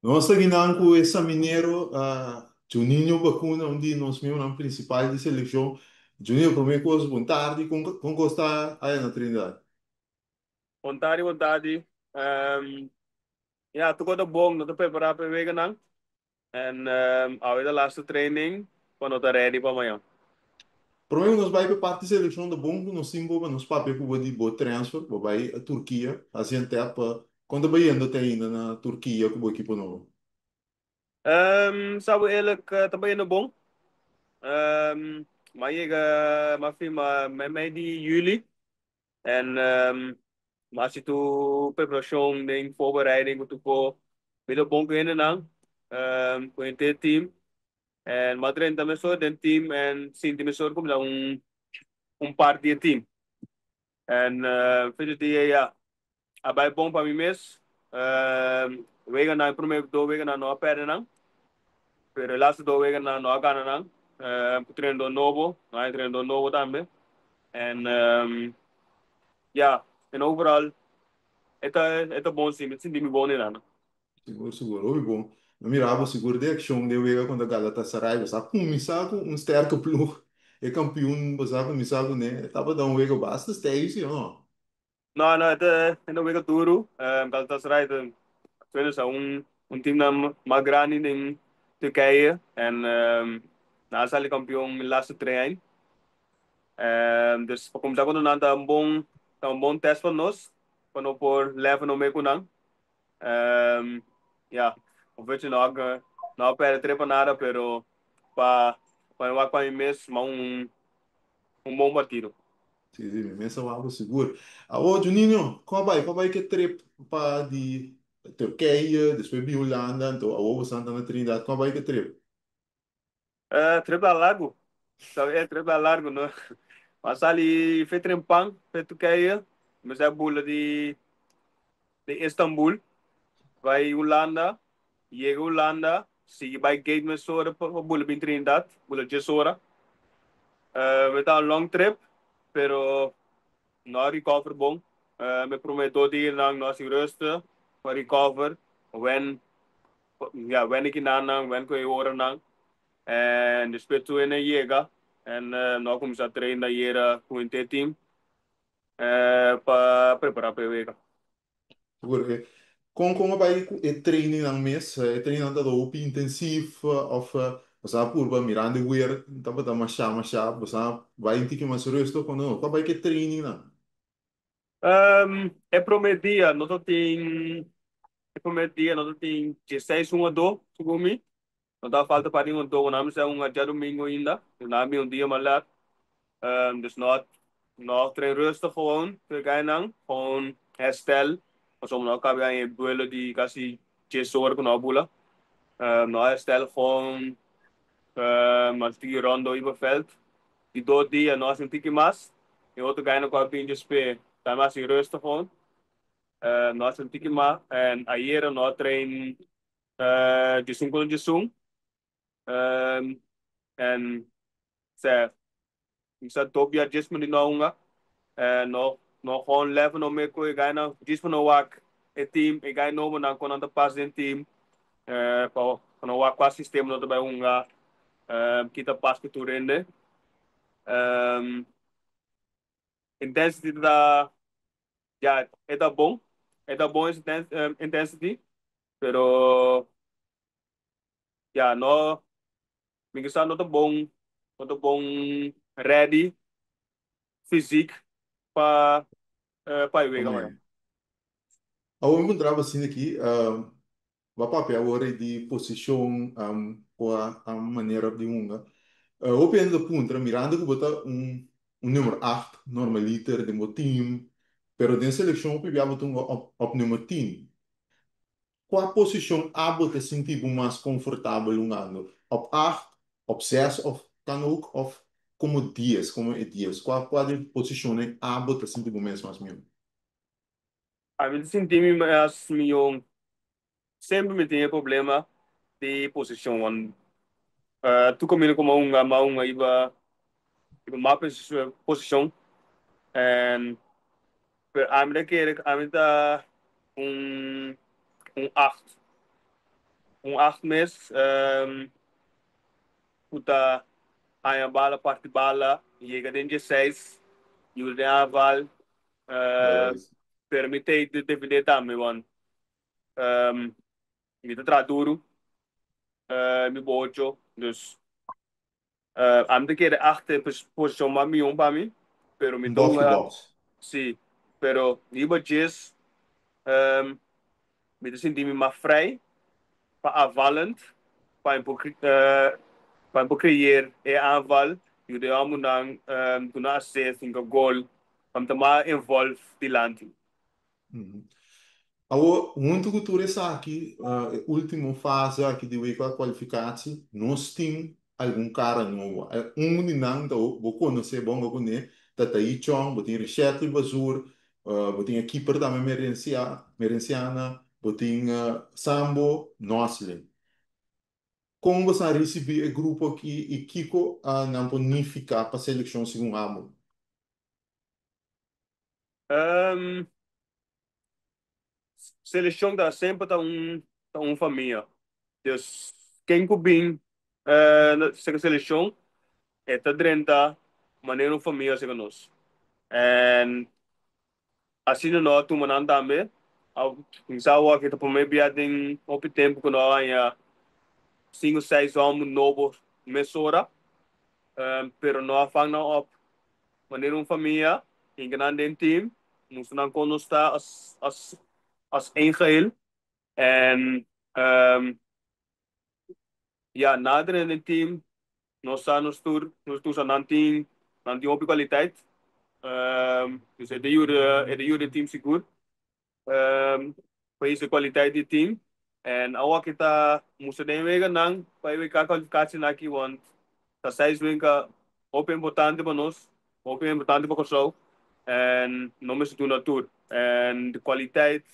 Nos ta guinan ku e Saminero, Juninho Bacuna, un di nos miembronan prinsipal di selekshon. Juninho, promé kos, bon tardi. Kon kos ta aya na Trinidad? Bon tardi, bon tardi. Ya, tur kos ta bon, nos ta prepará pa e weganan. En awe ta laatste training pa no ta ready pa mañan. Promé ku nos bai pa e parti selekshon ta bon ku nos tin bo pa nos papia ku bo di bo transfer, bo bai Turkia, Gaziantep. Kon ta bayendo te ainda na Turkia ku bo ekipo nobo? Sa bo eerlijk, ta bayendo bon. Mi a yega, mi a firma mei di juli. En mi a hasi tur preparashon den voorbereiding ku tur ko. Mi ta bon ku hendenan, ku henter team. En mi a drenta mesora den team en sinti mesora ku mi ta un part di e team. En fin di dia ya, a bai bon pa mi mes. Weganan, e prome dos weganan no a perde nan, pero e laatste dos weganan no a gana nan. Ku trenador nobo, no hay trenador nobo tambe. En ya, en overal e ta bon si, mi ta sinti mi bon einan. Sigur, sigur, hopi bon. Mi mira bo sigur den akshon den wega kontra Galatasaray. Bo sa kuminsá ku un sterke ploeg. E kampioen bo sa kuminsá kuné. E tabata un wega basta steil, si o no? No, no, e ta wega duru. Galatasaray ta suena un team nan mas grandi den Turkije. En nan a sali kampion laatste 3 aña. Dus pa kuminsá kontra nan ta un bon test pa nos, pa no por level no mee ku nan. Ya, of no, no perde 3 pa nada, pero pa mi wak pa mi mes, ma un bon partido. Si, mi mes a wak sigur. Awo, Juninho, kon bai? Kon bai ku e trip pa di Turkije, despues bi Hulanda, anto awo bo ta na Trinidad. Kon bai ku e trip? Trip ta largu. E trip ta largu, no? M'a sali for trempan, for Turkije, mi a bula di Istanbul, bai Hulanda, yega Hulanda, sigui bai gate mesora pa bula bin Trinidad, bula 10 ora. Ta un long trip, pero no a recover bon. Mi promé 2 dianan no a hasi rustig pa recover. Wen, ja, wen ik nan, wen ku e oranan. En despues tur a yega en nos a kuminsá train ayera ku e team pa prepará pa e wega. Sigur. Kon bai e training nan mes? E training nan ta hopi intensivo of bo sa purba mirando weer tabata masha masha, bo sa bai un tiki mas rustig of no? Kon bai ku e training nan? E promé dia nos tin 16 hungadó, segun mi. No ta falta pa un hungadó, nan a un djadumingu ainda. Nan un dia mas laat. Dus no train rustig gewoon, nan, gewoon herstel. Pasobra nos a kaba e vuelo di kasi 10 ora ku nos a bula. No herstel gewoon, mas tiki rondo riba veld. Di 2 dia nos un tiki mas. E otro guy ku a bin despues tambe hasi rustig gewoon. Nos un tiki mas. En ayera nos a train 11 kontra 11. En sea, sa topia 10 minüt no hunga. No, no gewoon level no mee ku e guy nan djis pa no wak e team, e guy nobo nan kon nan ta pas den team. Pa no wak kua sistema nan ta bai hunga. Kita pas ku tur hende. Intensity ta, ja, e ta bon. E ta bon intensity, pero ja, no, mi gusta no ta bon ready fysiek pa e wega mañan. Awor mi puntra bo asina aki, bo a papia awor di posishon ku a manera di hunga. Hopi hende ta puntra, mirando ku bo ta un number 8 normaliter den bo team, pero den selekshon hopi bia bo ta hunga op nummer 10. Kua posishon abo ta sinti bo mas konfortabel hungando? Op 8, op 6 of kan ook of komo 10, komo e 10? Kua di posishonnan abo ta sinti bo mes mas mihó? Ami ta sinti mi mas mihó, semper mi tin problema di posishon. Tur kaminda ku mi a hunga, mi a hunga riba mas posishon. En pero ami ta kere ami ta un 8. Un 8 mes, ku ta haña bala, parti bala, yega den 16, yuda den aanval, pero mi ta defendé tambe, want mi ta traha duru, mi bocho, dus ami ta kere achter posishon mas mihó pa mi, pero mi Un ta box to hunga, box. Sí, pero riba 10 mi ta sinti mi mas vrij pa aanvallend, pa mi por creëer e aanval, yuda e hombrenan duna assist, hinka gol, pa mi ta mas involved dilanti. Awor, huntu ku tur esaki, e último fase aki di WK kwalifikasi, nos tin algun kara nobo. Un di nan ta bo konosé bon kuné, ta Tahith Chong, bo tin Riechedly Bazoer, bo tin e keeper tambe Merenciana, bo tin Sambo Noslin. Kon bo sa risibí e grupo aki i kiko nan por nifiká pa selekshon segun abo? Selekshon ta semper ta un famia. Dus ken ku bin na selekshon e ta drenta manera un famia serka nos. En asina nos a tuma nan tambe. Mi sa awor ku ta promé bia den hopi tempu ku nos a haña sinku seis hòmber nobo mesora. Pero nos a vang nan op manera un famia, hinka nan den team, mustra nan kon nos ta as één geheel. En ja, nader in het team, nos sa nos tur sa nan tin hopi kwaliteit. Dus e ta yuda e team sigur. Pa e kwaliteit di team. En awor ku ta mustra den wega nan pa WK kwalifikashon aki, want ta 6 weken hopi importante pa nos, hopi importante pa Kòrsou. En nos mester duna tur. En de kwaliteit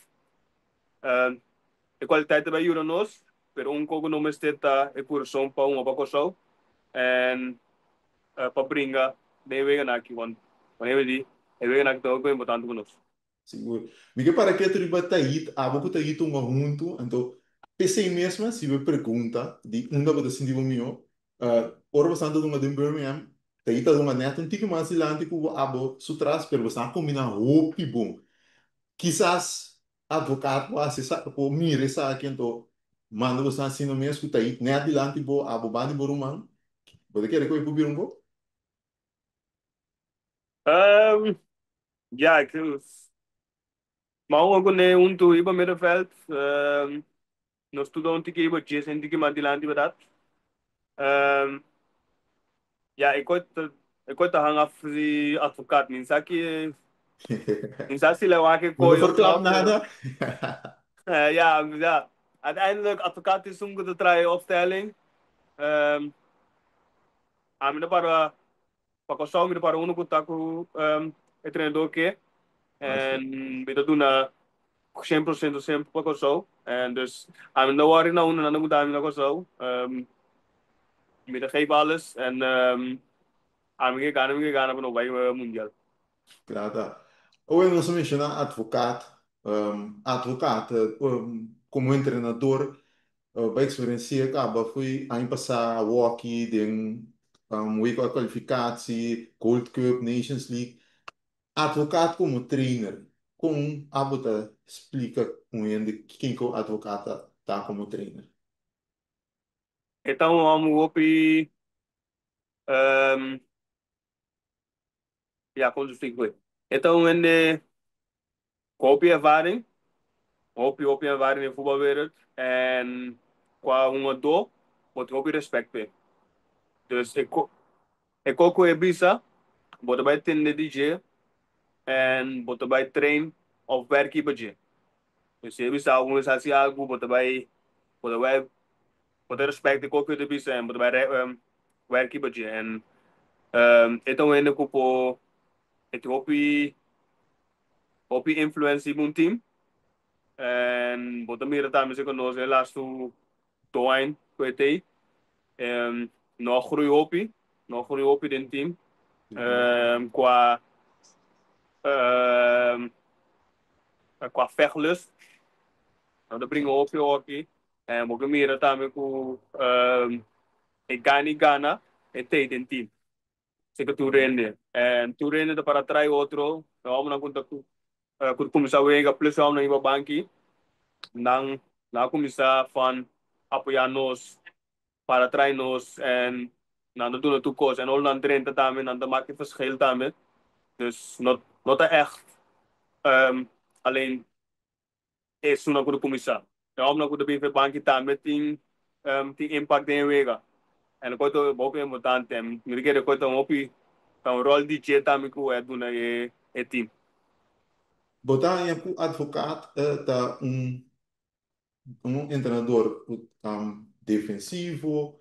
ta yuda nos, pero un poko nos mester ta e kurason pa un pa Kòrsou. En pa bringa den wega aki, want wanneer di e wega aki ta hopi importante pa nos. Sigur. Mi ke para ketu riba Tahith, abo ku Tahith hunga huntu, anto p'esei mesmo si bo pregunta di unda bo ta sinti bo mihó, ora bo ta hunga den Birmingham, Tahith ta hunga nèt un tiki mas dilanti ku bo abo su tras, pero bo sa kombiná hopi bon. Kisas Advocaat por hasi esaki, por mira esaki, anto manda bo asina mes ku Tahith nèt dilanti bo, abo banda di bo ruman. Bo ta kere ku e por bira un gol? Ja, maar ook ne huntu riba middenveld. Nos tur un tiki riba 10 en tiki mas dilanti, berdat? Ja, ik ta hang af di Advocaat. Mi sa si wak Bo no koi of verklap no, pero nada. Ja, uiteindelijk Advocaat is un ku traha opstelling. Ami ta para pa Kòrsou, mi ta para uno ku ta ku e treinador ke. En mi ta duna 100% semper pa Kòrsou. En dus ami no worry na uno nada ku ta ami na Kòrsou. Mi ta geef alles en ami ke gana pa no bai Mundial. Klaro ta. Oye, nos a menshoná Advocaat. Advocaat, komo entrenador, bo eksperensia kaba foi aña pasá hockey den WK kwalificatie, Gold Cup, Nations League. Advocaat komo trainer, kon abo ta splika un hende ken ku Advocaat ta komo trainer? E ta un hòmber hopi, ja, kon te splika? E ta un hende ku hopi ervaring, hopi hopi ervaring in de voetbalwereld en qua hungadó, bo tin hopi respect p'e. Dus e koko e bisa, bo ta bai tende di dje en bo ta bai train of werk riba dje. Dus si e bisa algu, hasi algu, bo ta bai bo ta respect e koko e bisa en bo ta bai werk riba dje. En e ta un hende ku por e tin hopi hopi influence riba un team. En bo ta mira tambe si nos e laatste 2 aña ku e t'ei. No a groei hopi, no a groei hopi den team. Qua vechtlust. No ta bringa hopi hopi. En bo ke mira tambe ku e gana i gana e tei den team. Seka tur hende. En tur hende ta para trai otro. E hombernan ku ta ku kuminsá wega plus e hombernan riba banki nan nan a kuminsá van apoyá nos para trai nos en nan ta duna tur kos. En ora nan drenta tambe nan ta maka e verschil tambe. Dus no no ta ègt alleen esunnan ku ta kuminsá. E hòmbernan ku ta bin for e banki tambe tin tin impact den e wega. En loke ta hopi importante. En mi ta kere ku ta un hopi ta un ròl di dje tambe ku e duna e e team. Bo ta haña ku Advocaat ta un un entrenador ku ta defensivo,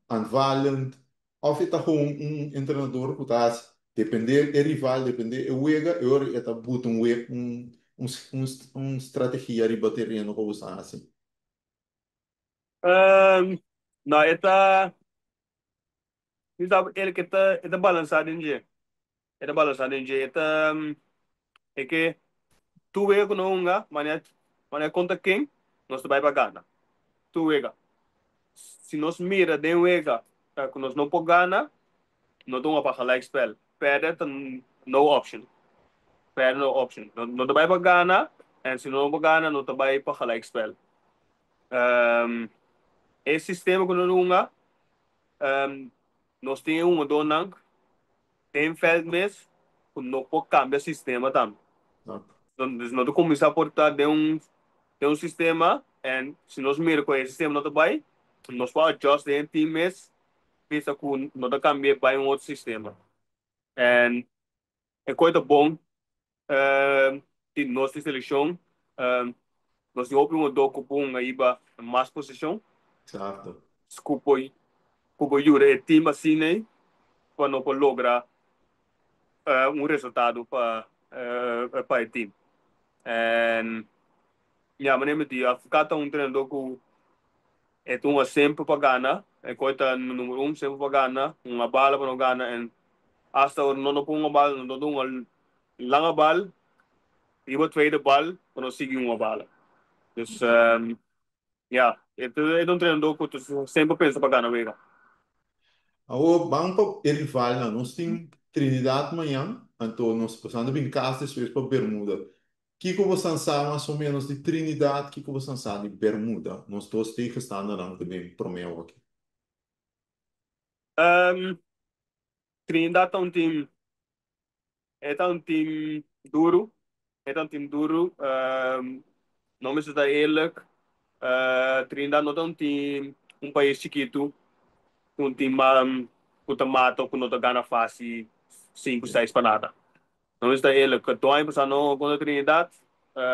aanvallend, of e ta gewoon un entrenador ku ta hasi depende e rival, depende e wega, e ora e ta buta un un un un strategia riba tereno pa bo sa hasi. No, e ta, mi sa el ke ta, e ta balansa den dje. E ta balansa den dje. E ta, e ke tur wega ku no hunga, manera manera konta ken, nos ta bai pa gana. Tur wega. Si nos mira den wega ku nos no por gana, no ta hunga pa gelijkspel. Pèrdè ta no option. Pèrdè no option. No no ta bai pa gana, en si no por gana, no ta bai pa gelijkspel. E sistema ku nos hunga, nos tin e hungadónan den vèlt mes ku no por kambia sistema tambe. Dus no ta kuminsá por ta den un den un sistema en si nos mira ku e sistema no ta bai, nos por adjust den e team mes bisa ku no ta kambia bai un otro sistema. En e kos ta bon di nos di selekshon, nos tin hopi hungadó ku por hunga riba mas posishon. Exacto. Ku por ku por yuda e team asina ei pa no por logra un resultado pa pa e team. En ya manera mi di Africa ta un trenador ku e ta hunga semper pa gana, e kos ta numero un semper pa gana, hunga bala pa no gana en hasta ora no no por hunga bala no ta hunga langa bal riba tweede bal pa no sigui hunga bala. Dus ya, e ta e ta un trenador ku ta semper pensa pa gana wega. Awor ban pa e rivalnan. Nos tin Trinidad mañan, anto nos pasando bin kas despues pa Bermuda. Kiko bosan sa mas o menos di Trinidad? Kiko bosan sa di Bermuda? Nos dos tegenstandernan ta den promé awor aki. Trinidad ta un team, e ta un team duru, e ta un team duru. No mester ta eerlijk, Trinidad no ta un team, un pais chikitu, un team ku ta mata o ku no ta gana fácil sinku, seis pa nada. No mester ta eerlijk, tur aña pasá no kontra Trinidad,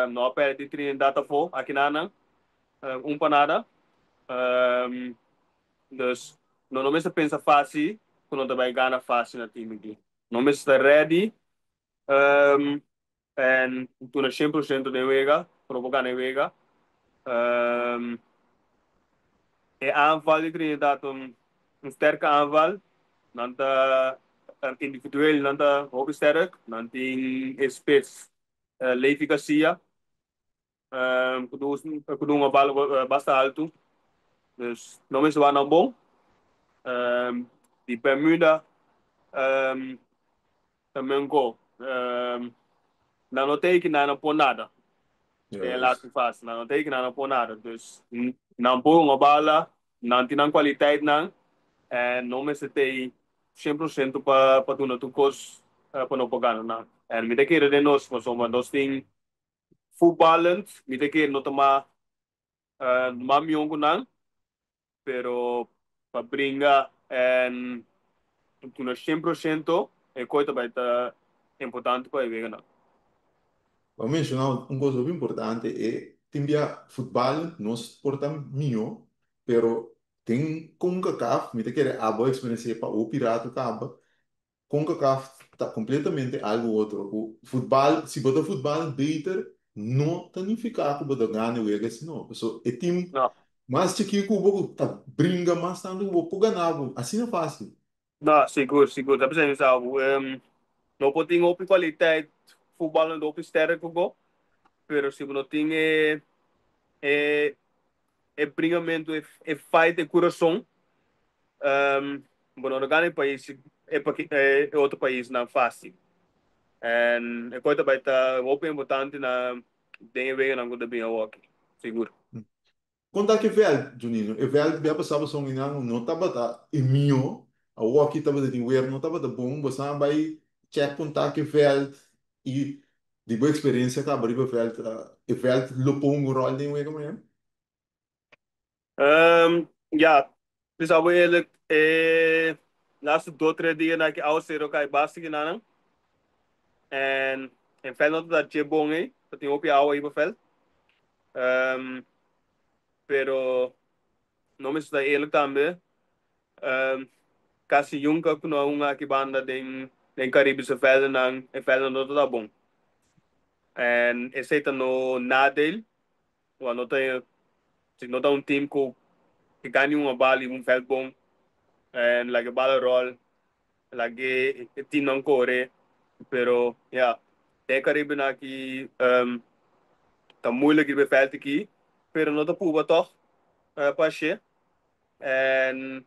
no a pèrdè di Trinidad afó akinanan, un pa nada. Dus no no mester pensa fácil ku no ta bai gana fácil na team aki. No mester ta ready en duna 100% den wega ku no por gana e wega. E aanval di Trinidad ta un sterke aanval. Nan ta individueel nan ta hopi sterk. Nan tin e spits Levi Garcia ku duna bal basta altu. Dus no mester wak nan bon. Di Bermuda tambe go. Nan no tei ki nan no por nada den e laatste fase. Nan no tei ki nan no por nada. Dus nan por hunga bala, nan tin nan kwaliteitnan en no mester tei 100% pa duna tur kos pa no por gana nan. En mi ta kere den nos pasobra nos tin voetballend, mi ta kere no ta mas mion ku nan, pero pa bringa en duna 100% e kos ta bai ta importante pa e weganan. Bo a menciona un cos hopi importante, e tin bia futbal nos por ta mihó, pero den Concacaf, mi ta kere abo a experiencia pa hopi rato caba, Concacaf ta completamente algo otro. Cu futbal, si bo ta futbal beter, no ta nifica cu bo ta gana e wega sino. Paso e team No. mas chiki cu bo cu ta bringa mas tanto cu bo por gana bo asina facil. No, sigur, sigur. Ta pensando sa bo. No por tin hopi kwaliteit futbalnan hopi sterk cu bo, pero si bo no tin e e. E bringamentu, e fight, e kurason, bo no ta gana e pais, e otro paisnan fásil. En e kos ta bai ta hopi importante na den e weganan ku ta bin awoki, sigur. Konta ku e vèlt, Juninho. E vèlt bia pasá pasobra nan no tabata e mihó. Awoki tabata tin wer no tabata bon. Bo sa bai chèk konta ku e vèlt i di bo eksperensia kaba riba vèlt, e vèlt lo pon un ròl den wega mañana? Ja, bisa bo eerlijk, e laatste dos, tres dia na ki awaceru kai basta kinanan. En e veld no ta dje bon ei, ta tin hopi awa riba veld. Pero no mester ta eerlijk tambe, casi nunca cu no a hunga aki banda den den Caribische veldennan, e velden no ta ta bon. En esey ta no nadeel. Ua no ta si no ta un team cu ke gana un bal y un veld bon en laga e bala rol, laga e teamnan core, pero ya den Caribe nan aki ta moeilijk riba e veld aki, pero no ta puba toch pa hacié en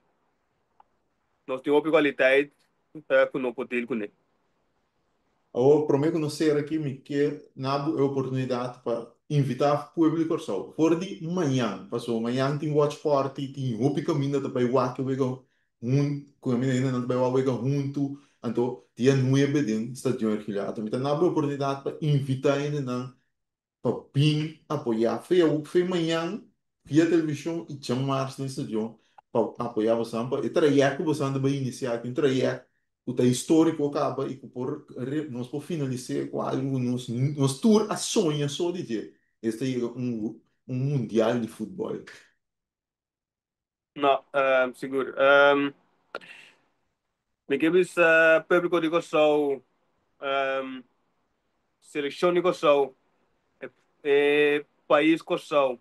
nos tin hopi kwaliteit ku no por deal kuné. Awor, promé ku nos sera aki, mi ke na bo e oportunidat pa invitá pueblo di Kòrsou for di mañan, pasobra mañan tin watch party, tin hopi kaminda ta bai wak e wega hun, ku kaminda hendenan ta bai wak wega huntu, anto dia nuebe den Stadion Ergilio Hato. Mi ta na bo e oportunidat pa invitá hendenan pa bin apoyá fe fe mañan via televishon i djamars den stadion pa apoyá bosan pa e trayèkt ku bosan ta bai inisiá aki un trayèkt ku ta históriko kaba i ku por nos por finalis'é ku algu ku nos nos tur a soña so di dje esta yega un un mundial di futbòl. No, sigur. Mi ke bisa públiko di Kòrsou, selekshon di Kòrsou, e pais Kòrsou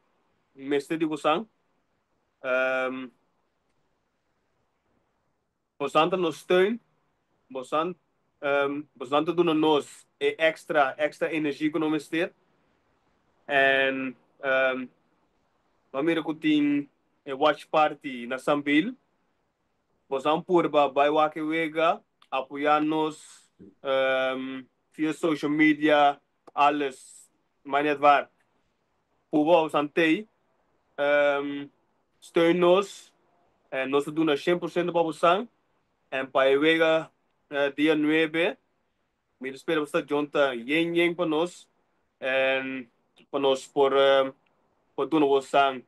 mester di bosan. Bosan ta nos steun, bosan bosan ta duna nos e extra extra energia ku nos mester. En bo a mira ku tin e watch party na Sambil. Bosan purba bai wak e wega, apoya nos via social media, alles, maakt niet waar. Purba bosan tei, steun nos en nos ta duna 100% pa bosan. En pa e wega dia 9, mi ta spera bo stadion ta yen yen pa nos en pa nos por por duna bosan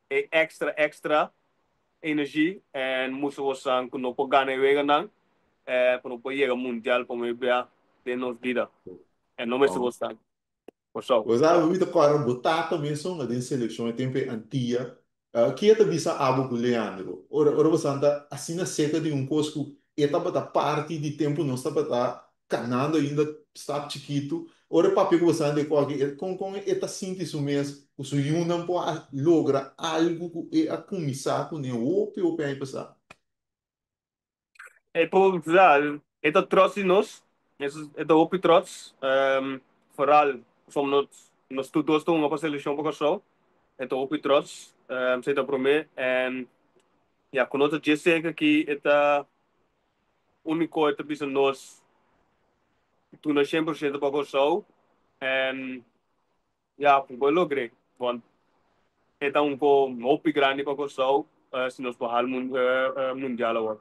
e extra extra energy en mustra bosan ku no por gana e weganan en pa no por yega mundial pa mi bia den nos bida en no mester bosan. Kòrsou. Bo sa mi ta kòrda bo tata mesun a den selekshon e tempu e Antia. Ke ta bisa abo ku Leandro? Ora ora bosan ta asina serka di un kos ku e tabata parti di tempu nos tabata kanando ainda stap chikitu. Ora e papia ku bosan di kòke e kon kon e ta sinti su mes ku su yunan por a logra algu ku e a kuminsá kuné hopi hopi aña pasá. E por ja, e ta trots di nos, e ta hopi trots, vooral pasobra nos nos tur dos ta hunga pa seleccion pa Kòrsou, e ta hopi trots, esei ta promé en ya ku nos ta dje serka aki e ta úniko e ta bisa nos duna 100% pa Kòrsou en ya bo logr'é, want e ta un ko hopi grandi pa Kòrsou si nos por hal mundial awor.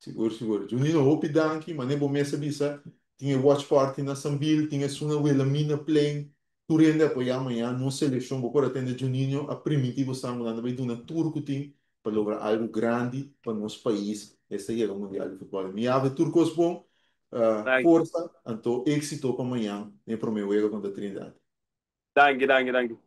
Sigur, sigur. Junino, hopi danki. Mane bo mes a bisa, tin e watch party na Sambil, tin esun na Wilhelmina Plein. Tur hende apoyá mañan nos selekshon. Bo por atende Juninho a primintí bo san ku nan ta bai duna tur ku tin pa logra algu grandi pa nos pais esta yega mundial di futbòl. Mi yabe tur kos bon. Danki. Forsa, anto éksito pa mañan den e promé wega kontra Trinidad. Danki, danki, danki.